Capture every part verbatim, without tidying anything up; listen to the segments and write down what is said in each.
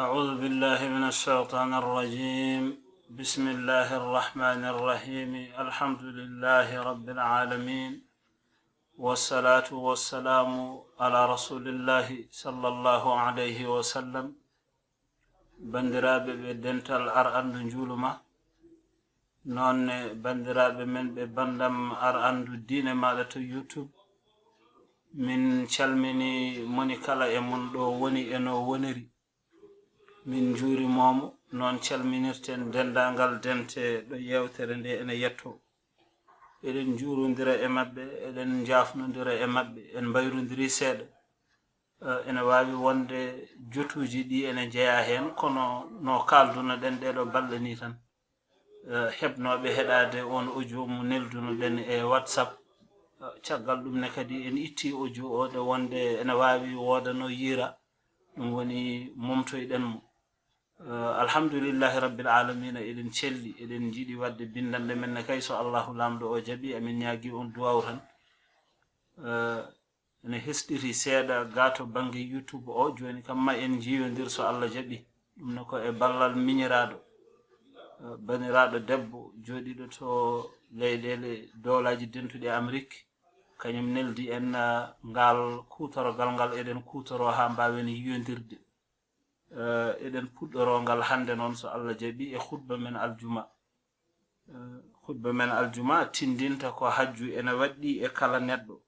أعوذ بالله من الشيطان الرجيم. بسم الله الرحمن الرحيم. الحمد لله رب العالمين. والصلاة والسلام على رسول الله صلى الله عليه وسلم. Banndiraaɓe ɓe dental ar anndu njuulu ma, noon ne banndiraaɓe men ɓe banndam ar anndu diine maaɗa to YouTube, min calmini moni kala e mon ɗo woni e no woniri. Min njuurimomo, noon calminirten denndaangal dente ɗo yeewtere nde ene yetto. Eɗen njuurondira e maɓɓe, eɗen njaafnondira e maɓɓe, en mbayrondiri seeɗa. Eh, ene waawi wonde jotuuji ɗi ene njeyaa heen, kono no kaalduno-ɗen ɗeeɗo balɗe ni tan, eh, heɓnooɓe heɗaade oon audio mo nelduno-ɗen e WhatsApp, eh, caggal ɗum ne kadi en itti audio o ɗo wonde ene waawi woodano yiira, ɗum woni momtoyɗen mo. Eh, alhamdulillahi rabbil alamina, eɗen celli, eɗen njiɗi waɗde binndanɗe men ne kay, so Allahu Laamɗo o jaɓi, amin ñaagi on duwaaw tan. Eh, ene hesɗiti seeɗa gaa to bannge YouTube o, jooni kam ma en njiyondir so Allah jaɓi. Ɗum ne ko e ballal miñiraaɗo, eh, baniraaɗo debbo jooɗiiɗo to leyɗeele Dowlaaji Dentuɗi Amrik, kañum neldi en, eh, ngaal kuutorgal ngal eɗen kuutoroo haa mbaawen yiyondirde. Eh, eɗen puɗɗoroo ngal hannde noon so Allah jaɓi e khutba men aljuma. Eh, khutba men aljuma tinndinta ko hajju ene waɗɗi e kala neɗɗo.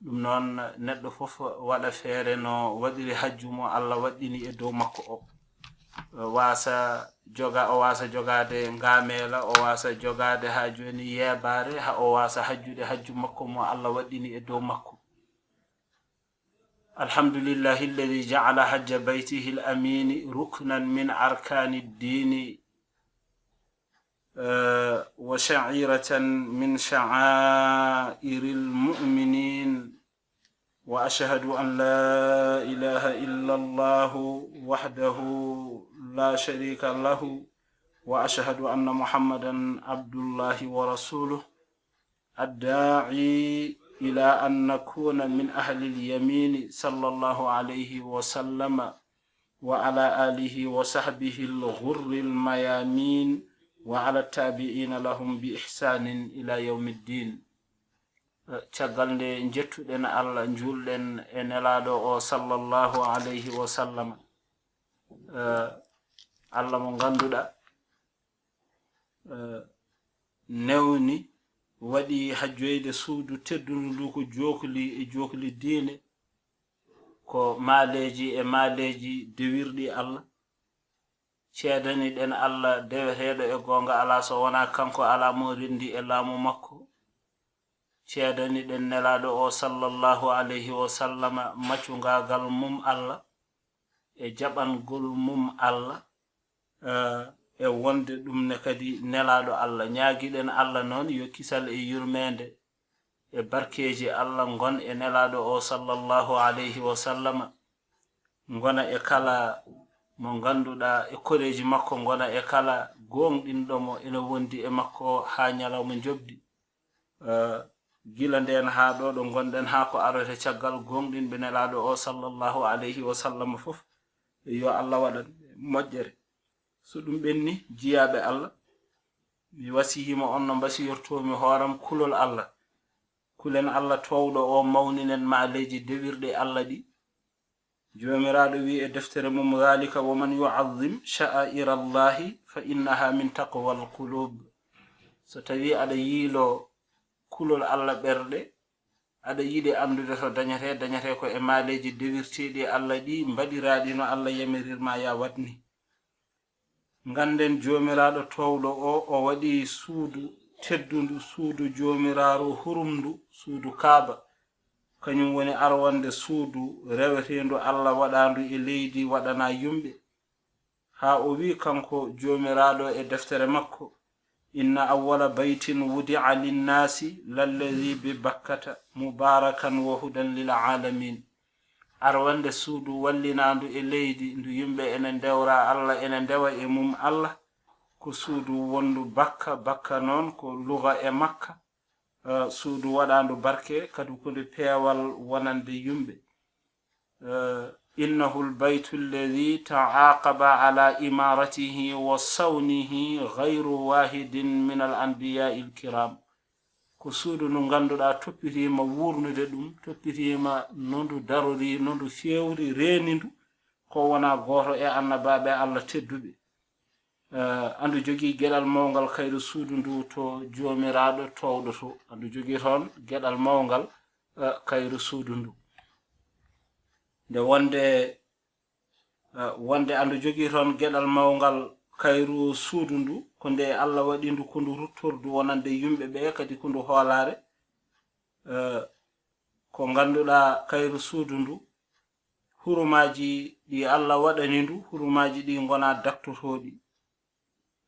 Ɗum noon, neɗɗo fof waɗa feere no waɗiri hajju mo Allah waɗɗini e dow makko o. Eh, waasa joga, o waasa jogaade ngaameela, o waasa jogaade haa jooni yeebaare, haa o waasa hajjude hajju makko mo Allah waɗɗini e dow makko. الحمد لله الذي جعل حج بيته الأمين ركنا من أركان الدين، آه، وشعيرة من شعائر المؤمنين، وأشهد أن لا إله إلا الله وحده لا شريك له، وأشهد أن محمدا عبد الله ورسوله، الداعي إلى أن نكون من أهل اليمين، صلى الله عليه وسلم وعلى آله وصحبه الغر الميامين وعلى التابعين لهم بإحسان إلى يوم الدين. Eh, caggal nde njettuɗen Allah, njuulɗen e Nelaaɗo o, sallallahu alayhi wa sallam. Eh, Allah mo ngannduɗaa, eh, newni, waɗi hajjoyde suudu teddundu ndu ko jookli e jookli diine, ko maaleeji e maaleeji dewirɗi Allah. Ceedaniɗen Allah deweteeɗo e goonga alaa so wonaa kanko, alaa mo renndi e laamu makko. Ceedaniɗen Nelaaɗo o, sallallahu alayhi wa sallama, maccungaagal mum Allah e jaɓangol mum Allah, eh, e wonde ɗum ne kadi Nelaaɗo Allah. Ñaagiɗen Allah noon yo kisal e yurmeende e barkeeji Allah ngon e Nelaaɗo o, sallallahu alayhi wa sallama, ngona e kala mo ngannduɗaa e koreeji makko, ngona e kala gooŋɗinɗo mo ene wondi e makko haa ñalawma njoɓdi. Eh, gila ndeen haa ɗo ɗo ngonɗen, haa ko aroyta caggal, gooŋɗinɓe Nelaaɗo o, sallallahu alayhi wa sallam, fof, yo Allah waɗan moƴƴere. So ɗum ɓenni, jiyaaɓe Allah, mi wasiyiima on no mbasiyortoomi hooram kulol Allah. Kulen Allah toowɗo o, mawninen maaleeji dewirɗe Allah ɗi. Joomiraaɗo wi'i e deftere mum, "Dhalika wa man yu'azzim sha'aira Allahi fa innaha min taqwal qulub." So tawii aɗa yiiloo kulol Allah ɓerɗe, aɗa yiɗi anndude to dañetee, dañetee ko e maaleeji dewirteeɗi Allah ɗi, mbaɗiraaɗi no Allah yamirir ma ya waɗ ni. Ngannden Joomiraaɗo toowɗo o, o waɗi suudu teddundu, suudu Joomiraaɗo hurumndu, suudu Kaaba. Kañum woni arwannde suudu reweteendu Allah waɗaandu e leydi waɗanaa yumɓe. Haa o wi'i kanko Joomiraaɗo e deftere makko, "Inna awwala baytin wudi'a linnaasi lalladhi bi Bakkata mubarakan wa hudan lil alamin." Arwannde suudu wallinaandu e leydi, ndu yimɓe ene ndewra Allah, ene ndewa e mum Allah, ko suudu wondu Bakka, Bakka noon ko luga e Makka, eh, suudu waɗaandu barke, kadi ko ndu peewal wonande yimɓe. Eh, إنه البيت الذي تعاقب على إمارته وصونه غير واحد من الأنبياء الكرام. Ko suudu ndu ngannduɗaa toppitiima wuurnude ɗum, toppitiima no ndu darori, no ndu feewri, reeni ndu, ko wonaa gooto e annabaaɓe Allah tedduɓe. Eh, andu jogii geɗal mawngal kayru suudu ndu to Joomiraaɗo toowɗo to. Andu jogii toon geɗal mawngal, eh, kayru suudu ndu. Nde wonde, eh, wonde andu jogii toon geɗal mawngal kayru suudu ndu, ko nde Allah waɗi ndu ko ndu ruttordu wonande yimɓe ɓe, kadi ko ndu hoolaare. Eh, ko ngannduɗaa kayru suudu ndu, hurumaaji ɗi Allah waɗani ndu, hurumaaji ɗi ngonaa daktotooɗi.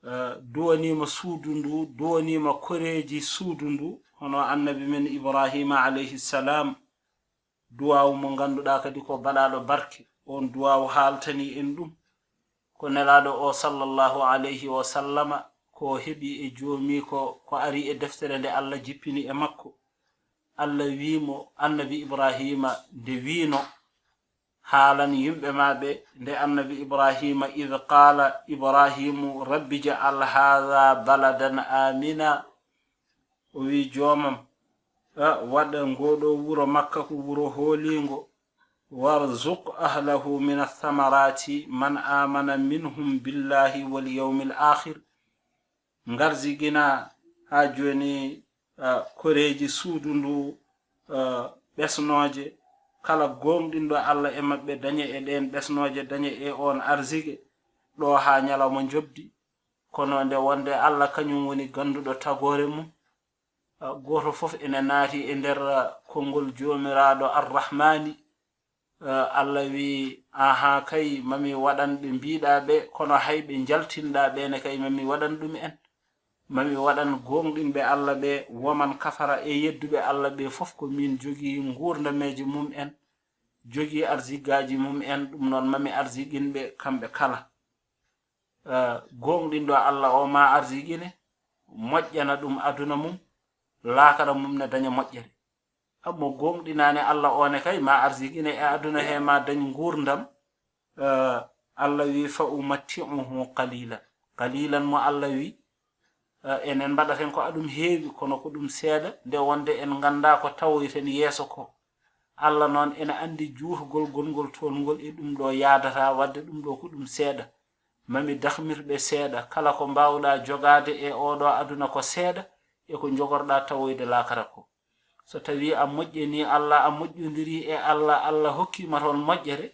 Eh, duwaniima suudu ndu, duwaniima koreeji suudu ndu, hono annabi men Ibraahiima alayhi salaam, duwaawu mo ngannduɗaa kadi ko baɗaaɗo barke. On duwaawu haaltanii en ɗum. Ko Nelaaɗo o sallallahu alayhi wa sallama, ko heɓi e Joomi ko, ko ari e deftere nde Allah jippini e makko. Allah wii mo, annabi Ibraahiima nde wiino, haalan yimɓe maa ɓe, nde annabi Ibraahiima, "إذ قال إبراهيم رب اجعل هذا بلدا آمنا." O wii, "Joomam, a, waɗa ngoo ɗoo wuro Makka ko wuro hooliingo. وارزق أهله من الثمرات من آمن منهم بالله واليوم الآخر." Ngarzigina haa jooni, a, koreeji suudu ndu, a, ɓesnooje. Kala gooŋɗinɗo Allah e maɓɓe, daña e ɗeen ɓesnooje, daña e oon arzike, ɗo haa ñalawma njoɓdi. Kono nde wonde Allah kañum woni gannduɗo tagoore mum, a, gooto fof ene naati e nder, a, konngol Joomiraaɗo Ar-Rahmaani. Eh, Allah wii, "Ahaa kay, mami waɗan ɓe mbiiɗaa ɓe, kono hay ɓe njaltinɗaa ɓe ne kay, mami waɗan ɗum en. Mami waɗan gooŋɗinɓe Allah ɓe, woman kafara e yedduɓe Allah ɓe fof, ko min jogii nguurdameeje mum en, jogii arzigaaji mum en, ɗum noon mami arziginɓe kamɓe kala." Eh, gooŋɗinɗo Allah o ma arzigine, moƴƴana ɗum aduna mum, laakara mum ne daña moƴƴere. Ammo gooŋɗinaani Allah o ne kay, ma arzigine e aduna he, ma dañ nguurndam. Eh, Allah wi, "Fa umatti'uhu qalilan." Qalilan mo Allah wi, eh, enen mbaɗaten ko aɗum heewi, kono ko ɗum seeɗa, nde wonde en nganndaa ko tawoyten yeeso ko. Allah noon ene anndi juutgol gonngol toon ngol e ɗum ɗo yaadata, wadde ɗum ɗo ko ɗum seeɗa. Mami dakmirɓe seeɗa, kala ko mbaawɗaa jogaade e oɗo aduna ko seeɗa, e ko njogorɗaa tawoyde laakara ko. So tawii a moƴƴinii Allah, a moƴƴondirii e Allah, Allah hokkiima toon moƴƴere,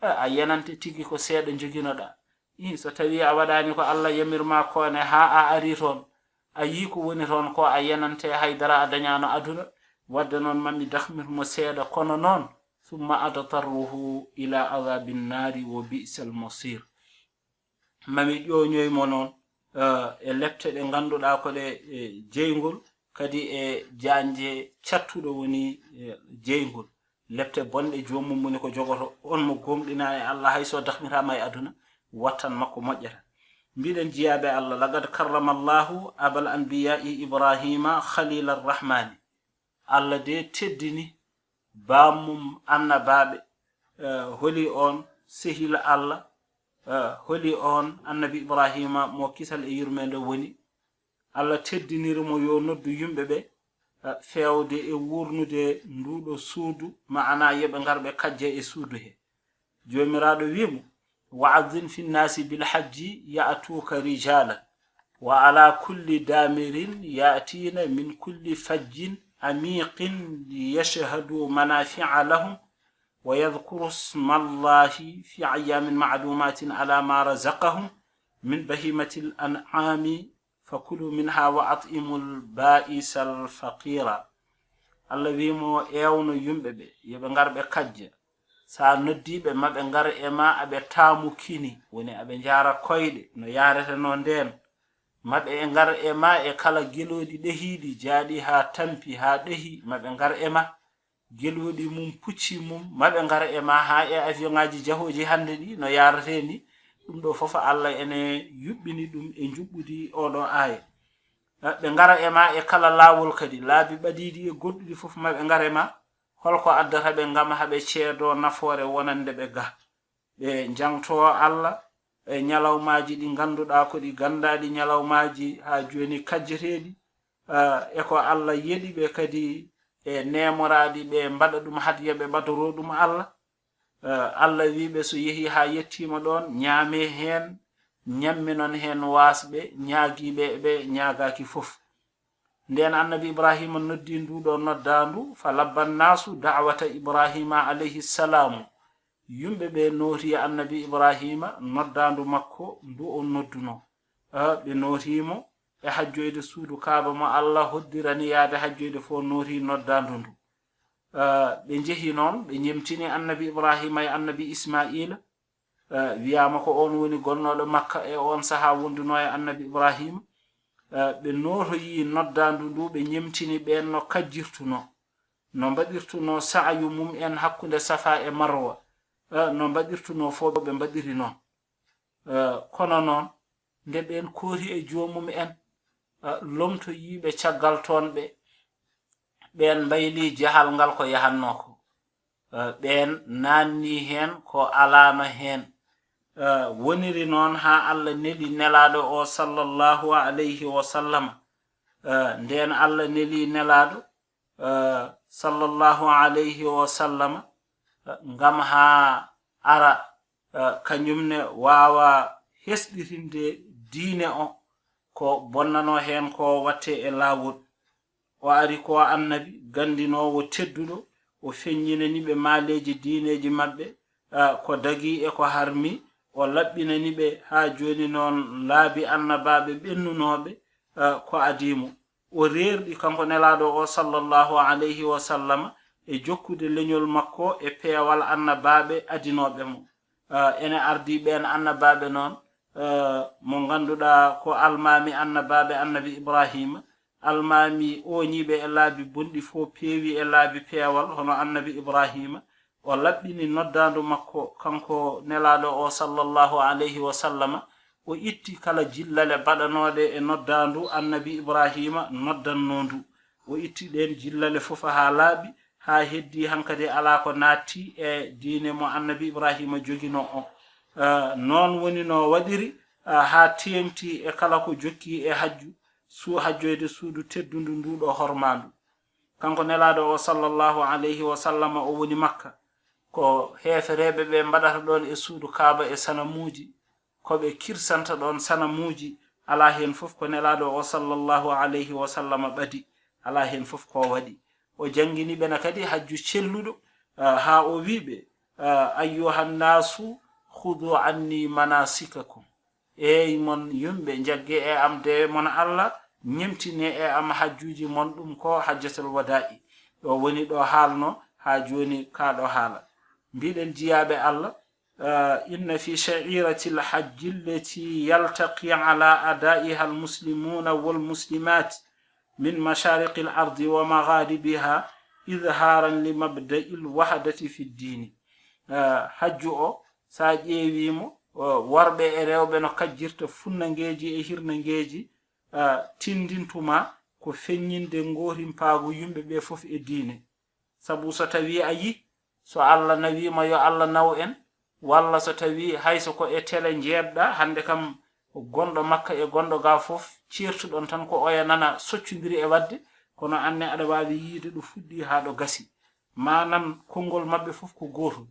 a, a yenante tigi ko seeɗa njoginoɗaa. Ii, so tawii a waɗaani ko Allah yamir maa ko ne, haa a arii toon, a yii ko woni toon ko, a yenante hay dara, a dañaano aduna. Wadde noon, mami dakmir mo seeɗa, kono noon, "summa adtarruhu ila adabin naari wa bi'sal masir." Mami ƴooñoy mo noon, eh, e lepte ɗe ngannduɗaa ko ɗe, eh, jeyngol, kadi e jaanje cattuɗo woni, eh, jeyngol. Lepte bonɗe joomum woni ko jogoto. On mo gooŋɗinaa e Allah, hay so dakmiraama e aduna, wattan makko moƴƴata. Mbiɗen jiyaaɓe Allah, "Laqad karrama Allahu abal anbiya'i Ibrahima khalila rahmani." Allah de teddini bammum annabaaɓe. Eh, holi on sehil Allah? Eh, holi on annabi Ibrahima mo kisal e yurmeende woni? Allah teddiniri mo yo noddu yimɓe ɓe, eh, feewde e wuurnude nduɗo suudu, ma'ana yo ɓe ngar ɓe kajja e suudu he. Joomiraaɗo wi mo, "Wa azzin fi nnaasi bil hajji ya'tuuka rijaalan, wa ala kulli daamirin ya'tiina min kulli fajjin amiiqin liyashhadu manaafi'a lahum, wa yadhkuru sma Allahi fi ayyaamin ma'luumaatin ala ma razaqahum min bahiimatil an'aami, fa kulu minha wa at'imul ba'isal faqiira." Allah wi mo, "Ewno yimɓe ɓe, yo ɓe ngar ɓe kajja. Sa noddi ɓe, ma ɓe ngar e ma aɓe taamukini, woni aɓe njaara koyɗe, no yaareteno ndeen. Ma ɓe ngar e ma e kala gelooɗi ɗehiiɗi, jaaɗi haa tampi, haa ɗehi, ma ɓe ngar e ma. Gelooɗi mum, pucci mum, ma ɓe ngar e ma haa e avion ŋaaji jahooji hannde ɗi, no yaarate ni." Ɗum ɗo fof Allah ene yuɓɓini ɗum e njuɓɓudi oɗo aaya. Eh, ɓe ngara e ma e kala laawol kadi, laabi ɓadiiɗi e goɗɗuɗi fof ma ɓe ngar e ma, Holko addata ɓe ngam haɓe ceedo nafoore wonande ɓe ga? Ɓe njangto Allah e ñalawmaaji ɗi ngannduɗaa ko ɗi ganndaaɗi ñalawmaaji, haa jooni kajjeteeɗi, eh, e ko Allah yeɗi ɓe kadi e neemoraɗi ɓe mbaɗa ɗum hadiya ɓe ɓadoro ɗum Allah. Eh, Allah wi ɓe so yehi haa yettiima ɗoon, ñaame heen, ñamminon heen waasɓe, ñaagiiɓe e ɓe ñaagaaki fof. Nden Annabi Ibrahima noddi ndu ɗo noddaandu, fa labba nnaasu da'wata Ibrahima alayhi salaamu. Yumɓe ɓe nooti Annabi Ibrahima noddaandu makko ndu o nodduno. Eh, ɓe nooti mo e hajjoyde suudu Kaaba mo Allah hoddirani yaade hajjoyde fof nooti noddaandu ndu. Eh, ɓe njehi noon, ɓe ñemtini Annabi Ibrahima e Annabi Ismaila. Eh, wiyaama ko oon woni gonnooɗo Makka e oon sahaa wonduno e Annabi Ibrahima. Eh, ɓe nootoyi noddaandu ndu, ɓe ñemtini ɓeen no kajjirtuno, no mbaɗirtuno sa'ayu mum en hakkunde Safa e Marwa, eh, no mbaɗirtuno fof ɓe mbaɗiri noon. Eh, kono noon, nde ɓeen kooti e joomum en, eh, lomtoyiiɓe caggal toon ɓe, ɓeen mbayli jahal ngal ko yahannoo ko. Eh, ɓeen naanni heen ko alaano heen. Eh, woniri noon haa Allah neli nelaaɗo o sallallahu alayhi wa sallam. Eh, nden Allah neli nelaaɗo, eh, sallallahu alayhi wa sallam, eh, ngam haa ara, eh, kañum ne waawa hesɗitinde diine o, ko bonnanoo heen ko watte e laawol. O ari ko annabi, ganndinoowo tedduɗo, o feññinani ɓe maaleeji diineeji maɓɓe, eh, ko dagii e ko harmi, o laɓɓinani ɓe haa jooni noon laabi annabaaɓe ɓennunooɓe, eh, ko adii mo. O reerɗi kanko nelaaɗo o sallallahu alayhi wa sallama e jokkude leñol makko e peewal annabaaɓe adinooɓe mo. Eh, ene ardii ɓeen annabaaɓe noon, eh, mo ngannduɗaa ko almaami annabaaɓe annabi Ibrahima, almaami ooñiiɓe e laabi bonɗi fof peewi e laabi peewal hono annabi Ibrahima. O laɓɓini noddaandu makko kanko nelaaɗo o sallallahu alayhi wa sallama, o itti kala jillale baɗanooɗe e noddaandu annabi Ibrahima noddannoo ndu. O itti ɗeen jillale fof haa laaɓi, haa heddii hankadi alaa ko naatti e diine mo annabi Ibrahima joginoo o. Eh, noon woni no waɗiri, eh, haa teeŋti e kala ko jokki e hajju, su-, hajjoyde suudu teddundu ndu ɗo hormaandu. Kanko nelaaɗo o sallallahu alayhi wa sallama o woni Makka. Ko heefereeɓe ɓe mbaɗata ɗoon e suudu Kaaba e sanamuuji, ko ɓe kirsanta ɗoon sanamuuji, alaa heen fof ko nelaaɗo o sallallahu alayhi wa sallama ɓadi, alaa heen fof ko waɗi. O janngini ɓe na kadi hajju celluɗo, ah, haa o wi ɓe, ah, "Ayyuhan naasu, khudu anni manasikakum." Eey mon yumɓe, njagge e am dewe mon Allah, ñemtine e am hajjuuji mon, ɗum ko hajjatul wada'i. Ɗo woni ɗo haalno, haa jooni ka ɗo haala. Mbiɗen jiyaaɓe Allah, ah, "Inna fi sha'iratil hajji allati yaltaqi ala ada'iha al-muslimuna wal muslimat min mashariqil ardi wa magharibiha idharan li mabda'il wahdati fi ddini." Ah, hajju o, so a ƴeewi mo, o, worɓe e rewɓe no kajjirta funnangeeji e hirnangeeji, ah, tindintuma ko feññinde ngootimpaagu yumɓe ɓe fof e diine. Sabu so tawi a yi, so Allah nawiima yo Allah naw en, walla so tawi hay so ko e tele njeeɗɗa, hannde kam gonɗo Makka e gonɗo ga fof, ceertuɗon tan ko oya nana soccondiri e waɗde, kono anne aɗa waawi yiide ɗo fuɗɗi haa ɗo gasi. Maanam konngol maɓɓe fof ko gootol.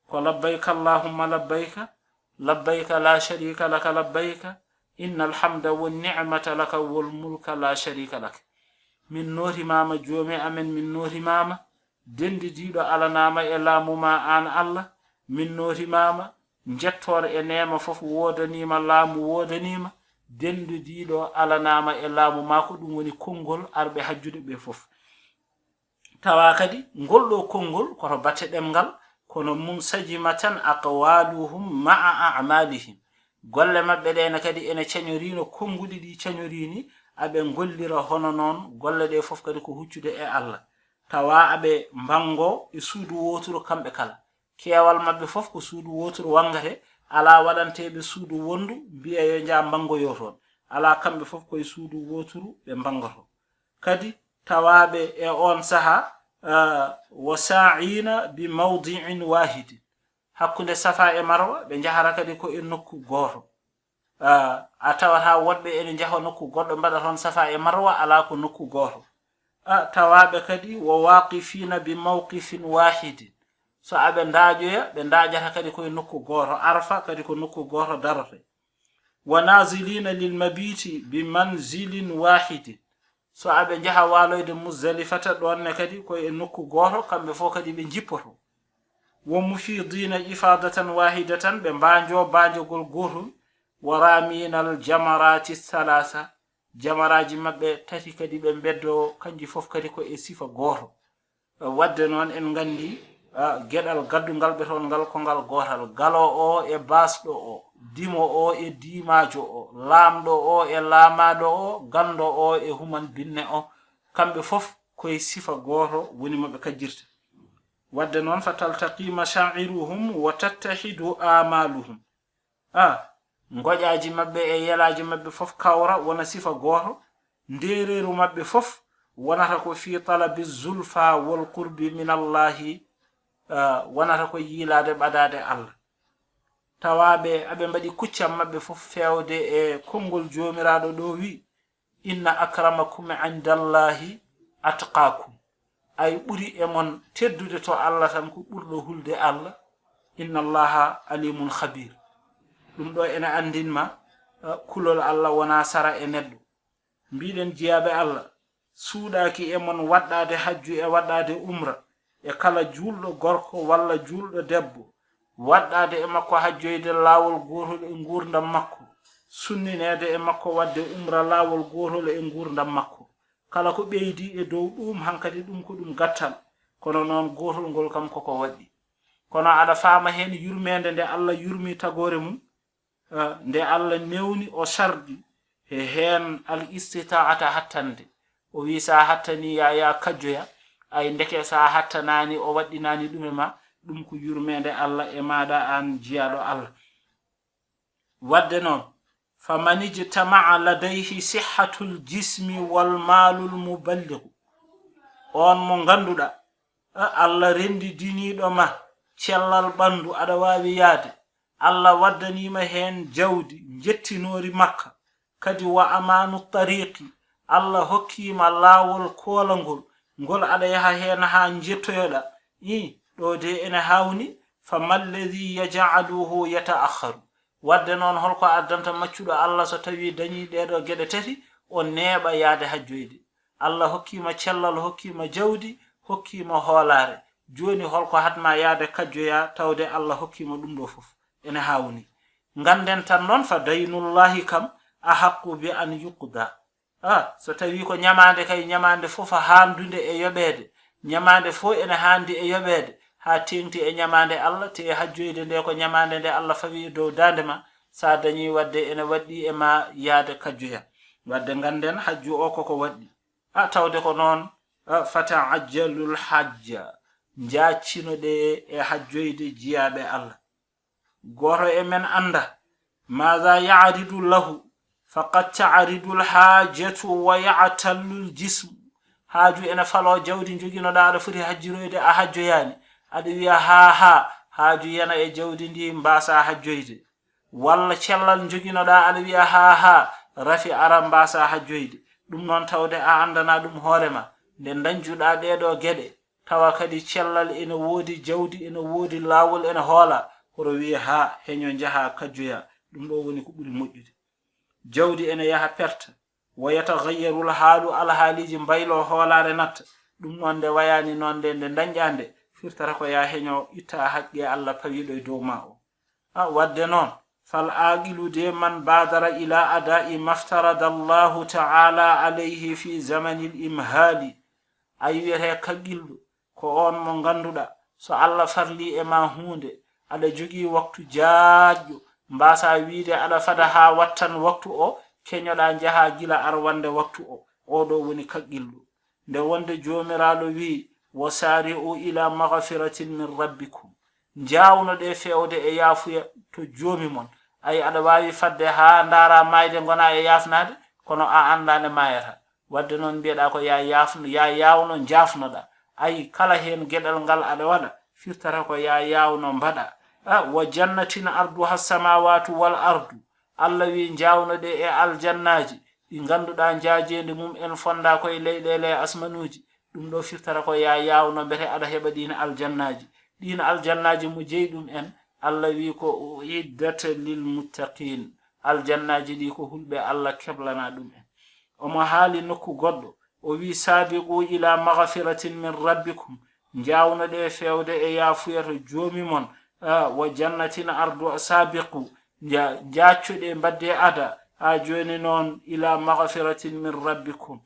Ko labbayka Allahumma labbayka, labbayka la sharika laka labbayka, innal hamda wan ni'mata laka wal mulka la sharika laka. Min nootimaama joomi amen, min nootimaama, dendidiiɗo alanaama e laamu ma aan Allah, min nootimaama, njettoor e neema fof woodaniima, laamu woodaniima, dendidiiɗo alanaama e laamu ma, ko ɗum woni konngol arɓe hajjude ɓe fof. Tawa kadi ngol ɗo konngol ko to batte ɗemngal, kono munsajimatan aqwaluhum ma'a a'malihim. Golle maɓɓe ɗe ne kadi ene cañorino konnguɗi ɗi cañorini, aɓe ngollira hono noon golle ɗe fof kadi ko huccude e Allah. Tawa aɓe mbango e suudu wooturu kamɓe kala. Keewal maɓɓe fof ko suudu wooturu wanngate, alaa waɗanteeɓe suudu wonndu mbiya yo njaa mbangoyo toon. Alaa, kamɓe fof koye suudu wooturu ɓe mbangoto. Kadi tawaaɓe e oon sahaa, Ah, wa sa'ina bi mawdi'in wahidin. Hakkunde Safa e Marwa, ɓe njahara kadi ko e nokku gooto. Ah, a tawata woɗɓe ene njaha nokku goɗɗo, mbaɗa toon Safa e Marwa, alaa ko nokku gooto. Ah, tawaaɓe kadi, wa waqifina bi mawqifin wahidin. So aɓe ndaaƴoya, ɓe ndaaƴata kadi ko e nokku gooto. Arfa kadi ko nokku gooto darote. Wa nazilina lil mabiti bi manzilin wahidin. So aɓe njaha waaloyde Muzdalifata, ɗoon ne kadi ko e nokku gooto, kamɓe fof kadi ɓe njippoto. Wa mufidina ifadatan wahidatan, ɓe mbaanjo baanjogol gootol. Wa ramina al jamarati thalatha, jamaraaji maɓɓe tati kadi ɓe mbeddo, kanji fof kadi ko e sifa gooto. Wadde noon en nganndi, ah, geɗal gaddungal ɓe toon ngal ko ngal gootal. Galo o e baasɗo o, dimo o e diimaajo o, laamɗo o e laamaaɗo o, ganndo o e human binne o, kamɓe fof koye sifa gooto woni mo ɓe kajjirta. Wadde noon, fa taltaqi masha'iruhum wa tattahidu amaluhum. Ah, ngoƴaaji maɓɓe e yelaaji maɓɓe fof kawra, wona sifa gooto. Ndeereeru maɓɓe fof wonata ko fi talabi zulfa wal qurbi min Allahi, ah, wonata ko yiilaade ɓadaade Allah. Tawaaɓe aɓe mbaɗi kuccam maɓɓe fof feewde e konngol Joomiraaɗo ɗo wi, inna akramakum indallahi atqakum. Ay ɓuri e mon teddude to Allah tan ko ɓurɗo hulde Allah. Inna Allaha alimun khabir. Ɗum ɗo ene anndin ma, eh, kulol Allah wona sara e neɗɗo. Mbiɗen jiyaaɓe Allah, suuɗaaki e mon waɗɗaade hajju e waɗɗaade umra, e kala juulɗo gorko walla juulɗo debbo, waɗɗaade e makko hajjoyde laawol gootol e nguurndam makko, sunnineede e makko waɗde umra laawol gootol e nguurndam makko. Kala ko ɓeydi e dow ɗuum, hankadi ɗum ko ɗum gattal, kono noon gootol ngol kam koko waɗɗi. Kono aɗa faama heen yurmeende nde Allah yurmi tagoore mum, eh, nde Allah newni o sarɗi, he heen al istitaata hattande. O wi sa hattani ya, ya kajjoya, ay ndeke sa hattanaani o waɗɗinaani ɗum e ma, ɗum ko yurmeende Allah e maaɗa aan jiyaaɗo Allah. Wadde noon, fa man ijtama'a ladayhi sihhatul jismi wal maalul muballighu, on mo ngannduɗaa, a, Allah renndidiniiɗo ma cellal ɓanndu, aɗa waawi yaade, Allah waddaniima heen jawdi njettinoori Makka, kadi wa amaanu tariqi, Allah hokkiima laawol koolangol, ngol aɗa yaha heen haa njettoyoɗaa, i, ɗo de ene haawni, fa malladhi yaj'aluhu yata'akhkharu. Wadde noon, holko addanta maccuɗo Allah so tawii dañii ɗee ɗoo geɗe tati, o neeɓa yaade hajjoyde? Allah hokkiima cellal, hokkiima jawdi, hokkiima hoolaare. Jooni holko hatma yaade kajjoya tawde Allah hokkiima ɗum ɗoo fof? Ene haawni. Ngannden tan noon, fa daynullahi kam ahaqqu bi an yuqda. Ah, so tawii ko ñamaande kay, ñamaande fof haandunde e yoɓeede. Ñamaande fof ene haandi e yoɓeede, haa teeŋti e ñamaande Allah, te e hajjoyde nde ko ñamaande nde Allah fawi e dow daande ma, sa dañii wadde ene waɗɗi e ma yaade kajjoya. Wadde ngannden hajju o koko waɗɗi. A tawde ko noon, a, fata'ajjalul hajja, njaaccino ɗe e hajjoyde jiyaaɓe Allah. Gooto e men annda, maza ya'ridu lahu, faqad ta'ridul hajatu wa ya'tallul jism. Haaju ene falo jawdi njoginoɗaa, aɗa foti hajjiroyde, a hajjoyaani. Aɗa wiya, "Haa, haa, haaju yana e jawdi ndi, mbaasa hajjoyde." Walla cellal njoginoɗaa, aɗa wiya, "Haa, haa, rafi ara mbaasa hajjoyde." Ɗum noon tawde a anndana ɗum hoore ma. Nde dañjuɗaa ɗee ɗoo geɗe, tawa kadi cellal ene woodi, jawdi ene woodi, laawol ene hoola, hoto wiye, "Haa, heño njaha kajjoya." Ɗum ɗo woni ko ɓuri moƴƴude. Jawdi ene yaha perte, wa yataghayyarul haalu, alhaaliiji mbaylo, hoolaare natta. Ɗum noon nde wayaani noon nde, nde dañƴaa nde, firtata ko ya heño itta haqqe Allah pawiɗo e dow ma o. A, wadde noon, fal aaqilu de man baadara ila adaa'i maftarada Allahu ta'ala alayhi fi zamanil imhaali. A wiyete kaqqilɗo, ko on mo ngannduɗaa, so Allah farli e ma huunde, aɗa jogii waktu jaajɗo, mbaasa wiide aɗa fada haa wattan waktu o, keñoɗaa njaha gila arwande waktu o. Oɗo woni kaqqilɗo. Nde wonde Joomiraaɗo wi'i, "Wa saari'u ila maghfiratin min rabbikum." Njaawnoɗee feewde e yaafuya to Joomi mon. Ay, aɗa waawi fadde haa ndaara maayde ngona e yaafnaade, kono a anndaa nde maayata. Wadde noon mbiyeɗaa ko ya yaafno, ya yaawno njaafnoɗaa. Ay, kala heen geɗal ngal aɗa waɗa, firtata ko yaa yaawno mbaɗa. A, wa jannatin arduha samawatu wal ardu. Allah wi, njaawno ɗe e aljannaaji, ɗi ngannduɗaa njaajeendi mum en fonndaa ko e leyɗeele e asmanuuji. Ɗum ɗo firtata ko yaa yaawno mbete aɗa heɓa ɗiin aljannaaji. Ɗiin aljannaaji mo jeyi ɗum en, Allah wi ko uiddat lil muttaqin. Aljannaaji ɗi ko hulɓe Allah keblanaa ɗum en. Omo haali nokku goɗɗo, o wi, sabiqu ila magfiratin min rabbikum, njaawno ɗe feewde e yaafuya to joomi mon, a, wa jannatin ardu, sabiqu, nja-, njacco ɗe, mbaɗde ada, haa jooni noon, ila magfiratin min rabbikum,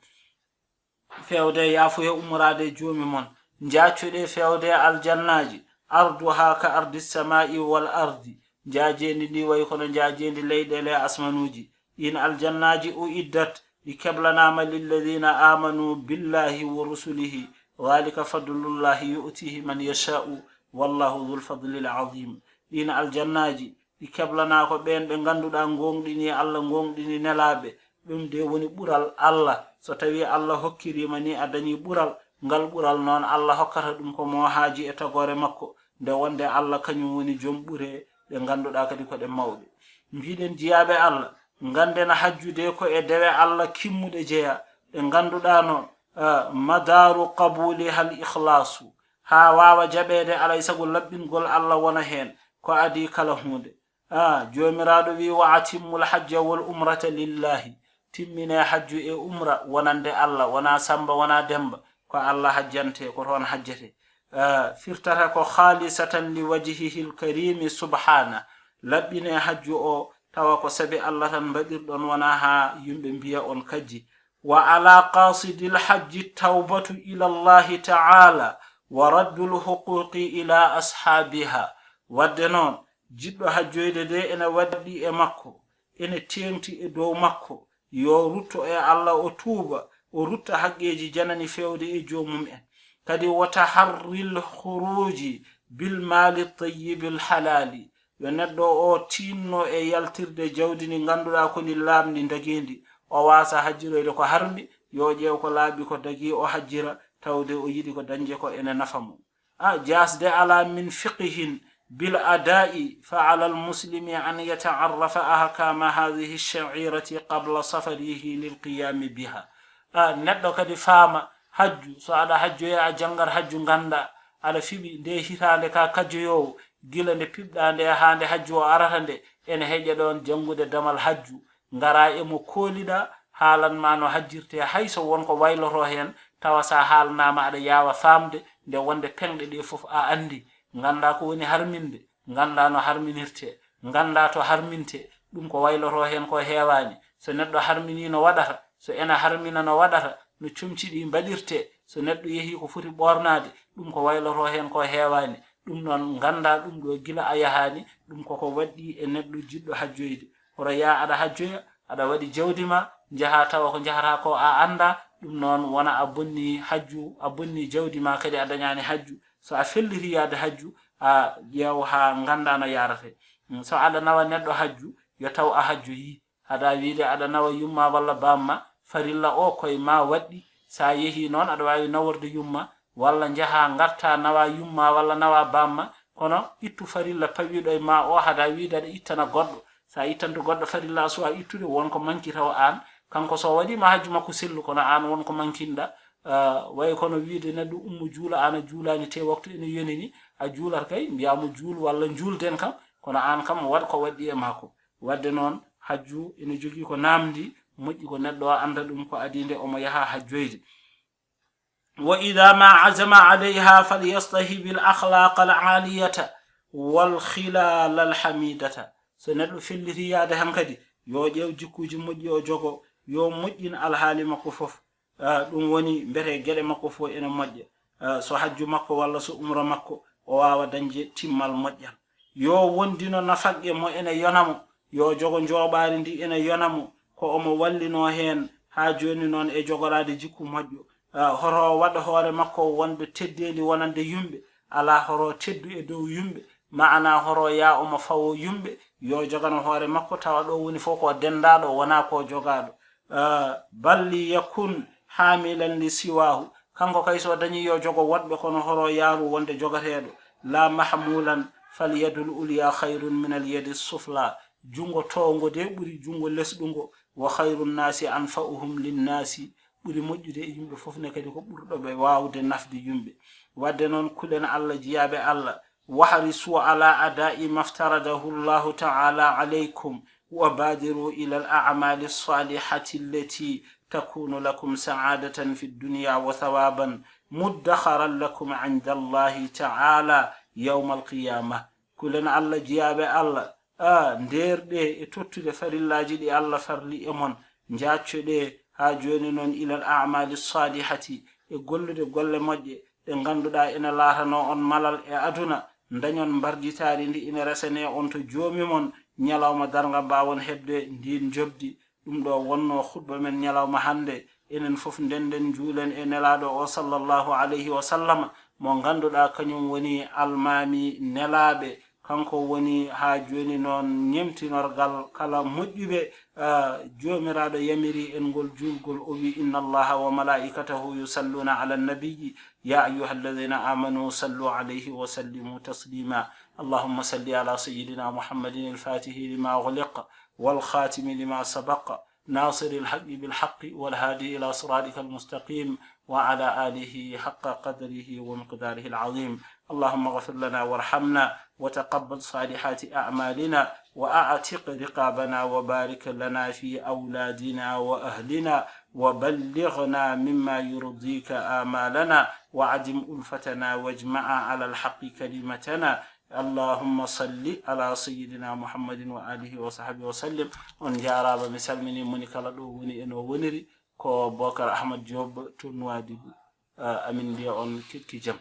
feewde yaafuya ummoraade e joomi mon, njacco ɗe feewde aljannaaji, arduha ka ardi samai wal ardi, njaajeendi ndi wayi kono njaajeendi leyɗeele e asmanuuji. Ɗiin aljannaaji uiddat, ɗi keblanaama lilladina amanu billahi wa rusulihi, dhalika fadlullahi yu'tihi man yasha'u, wallahu dhul fadlil azim. Ɗiin aljannaaji, ɗi keblanaa ko ɓeen ɓe ngannduɗaa ngoongɗinii Allah, ngoongɗinii nelaaɓe. Ɗum de woni ɓural Allah. So tawii Allah hokkiriima ni a dañii ɓural, ngal ɓural noon Allah hokkata ɗum ko mo haaji e tagoore makko, nde wonde Allah kañum woni joom ɓure ɗe ngannduɗaa kadi ko ɗe mawɗe. Mbiɗen jiyaaɓe Allah, ngannden hajju de ko e dewe Allah kimmuɗe jeyaa, ɗe ngannduɗaa no, ah, madaru qabuliha al ikhlasu, haa waawa jaɓeede alay sago laɓɓingol Allah wona heen, ko adii kala huunde. Ah, Joomiraaɗo wi, wa atimmul hajja wal umrata lillahi. Timmine hajju e umra wonande Allah, wonaa Samba, wonaa Demba. Ko Allah hajjante, ko toon hajjete. Ah, firtata ko khalisatan li wajhihil karimi subhana. Laɓɓine hajju o, tawa ko sabi Allah tan mbaɗirɗon, wonaa haa yimɓe mbiya on kajji. Wa ala qasidil hajji tawbatu ila Allahi ta'ala wa raddul huquqi ila ashabiha. Wadde noon, jiɗɗo hajjoyde de ene waɗɗi e makko, ene teeŋti e dow makko, yo rutto e Allah, o tuuba, o rutta haqqeeji janani feewde e joomum en. Kadi, wa taharril khuruji bil mali tayyibil halali. Yo neɗɗo o tiinno e yaltirde jawdi ndi ngannduɗaa ko ndi laaɓndi, ndagiindi, o waasa hajjiroyde ko harmi, yo ƴeew ko laaɓi ko dagii, o hajjira, tawde o yiɗi ko dañde ko ene nafa mo. A, jasde alaa min fiqihin bil adaa'i, fa alal muslimi an yata'arrafa ahkaama haadihi sha'irati qabla safarihi lil qiyaami biha. A, neɗɗo kadi faama hajju, so aɗa hajjoya, a janngat hajju, ngannda aɗa fiɓi nde hitaande ka kajjoyoowo, gila nde piɓɗaa nde haa nde hajju o arata nde, ene heƴa ɗoon janngude damal hajju. Ngara e mo kooliɗaa, haalan ma no hajjirte, hay so won ko wayloto heen, tawa sa haalnaama aɗa yaawa faamde, nde wonde peŋɗe ɗe fof a anndi, ngannda ko woni harminde, ngannda no harminirte, ngannda to harminte, ɗum ko wayloto heen ko heewaani. So neɗɗo harmini no waɗata, so ena harmina no waɗata, no comci ɗi mbaɗirte, so neɗɗo yehi ko foti ɓoornaade, ɗum ko wayloto heen ko heewaani. Ɗum noon, ngannda ɗum ɗo gila a yahaani, ɗum koko waɗɗi e neɗɗo jiɗɗo hajjoyde. Horo yaa aɗa hajjoya, aɗa waɗi jawdi ma, njaha tawa ko njahata ko a annda, ɗum noon wona a bonni hajju, a bonni jawdi ma, kadi a dañaani hajju. So a felliti yaade hajju, a ƴeew haa ngannda no yaarate. Mm, so aɗa nawa neɗɗo hajju, yo taw a hajjoyi. Haɗa wiide aɗa nawa yumma walla bamma, farilla o koye ma waɗɗi. Sa yehi noon, aɗa waawi naworde yumma, walla njaha ngarta nawa yumma walla nawa bamma, kono ittu farilla pawiɗo e ma o, haɗa wiide aɗa ittana goɗɗo. Sa ittanto goɗɗo farilla a suwa ittude, won ko manki tawa aan. Kanko so waɗima hajju makko sellu, kono aan won ko mankinɗa. Ah, way kono wiide neɗɗo ummo juula, aan a juulaani te waktu ene yonini, a juulat kay, mbiya mo juul walla njuulden kam, kono aan kam waɗ ko waɗɗi e makko. Wadde noon, hajju ene jogii ko naamndi, moƴƴi ko neɗɗo o annda ɗum ko adii nde omo yaha hajjoyde. Wa ida ma azama alayha falyastahibil akhlaqa al aliyata wal khilala al hamidata. So neɗɗo felliti yaade hankadi, yo ƴeew jikkuuji moƴƴi o jogo, yo moƴƴin alhaali makko fof. Ah, ɗum woni mbete geɗe makko fof ene moƴƴa. Ah, so hajju makko walla so umra makko, o waawa dañde timmal moƴƴal. Yo wondino nafaqqe mo ene yona mo, yo jogo njooɓaari ndi ene yona mo, ko omo wallino heen haa jooni noon e jogoraade jikku moƴƴo. Ah, hoto o waɗa hoore makko wonde teddeendi wonande yumɓe, alaa horo teddu e dow yumɓe, maana horo yaa omo fawo yumɓe, yo jogano hoore makko tawa ɗo woni fof ko denndaaɗo, wonaa ko jogaaɗo. Ah, bal liyakun hamilan li siwahu, Kanko kay so dañi yo jogo woɗɓe, kono horo yaaru wonde jogateeɗo? La mahmulan, fal yadul ulya khayrun min al yadi sufla. Jungo towngo de ɓuri jungo lesɗungo. Wa khayrun nasi anfa'uhum linnasi, ɓuri moƴƴude e yimɓe fof ne kadi ko ɓurɗo ɓe waawde nafde yimɓe. Wadde noon, kulen Allah, jiyaaɓe Allah, wahrisu ala adai ma ftaradahu Allahu taala alaykum, wa badiru ila al amali salihati allati takunu lakum saadatan fi dunya wa thawaban muddakharan lakum inda Allahi taala yawma alqiyama. Kulen Allah, jiyaaɓe Allah, a ndeerɗe e tottude farillaaji ɗi Allah farli e mon, njaaccoɗe haa jooni noon ilal amali salihati, e gollude golle moƴƴe ɗe ngannduɗaa ene laatanoo on malal e aduna, ndañon mbarjitaari ndi ine resenee on to Joomi mon, ñalawma darnga mbaawon heɓde ndiin njoɓdi. Ɗum ɗo wonnoo khutba men ñalawma hannde. Enen fof ndennden njuulen e Nelaaɗo o sallallahu alayhi wa sallam, mo ngannduɗaa kañum woni almaami nelaaɓe. Kanko woni haa jooni noon ñemtinorgal kala moƴƴuɓe, ah, Joomiraaɗo yamiri en ngol juulgol, o wi: "Inna Allaha wa malaikatahu yusalluna ala nabiyyi, ya ayyuha alladhina amanu sallu alayhi wa sallimu taslima." Allahumma salli ala sayyidina Muhammadin al-fatihi lima ughliq, wal khatimi lima sabaq, ناصر الحق بالحق والهادي إلى صراطك المستقيم وعلى آله حق قدره ومقداره العظيم. اللهم اغفر لنا وارحمنا وتقبل صالحات أعمالنا وأعتق رقابنا وبارك لنا في أولادنا وأهلنا وبلغنا مما يرضيك آمالنا وأدم ألفتنا واجمع على الحق كلمتنا. Allahumma salli ala sayyidina Muhammadin wa alihi wa sahbihi wa sallim. On njaaraama, mi salminii moni kala ɗo woni e no woniri. Ko Bokar Ahmad Diop to Nouadhibou. Ah, amin mbiya on keɗki jam.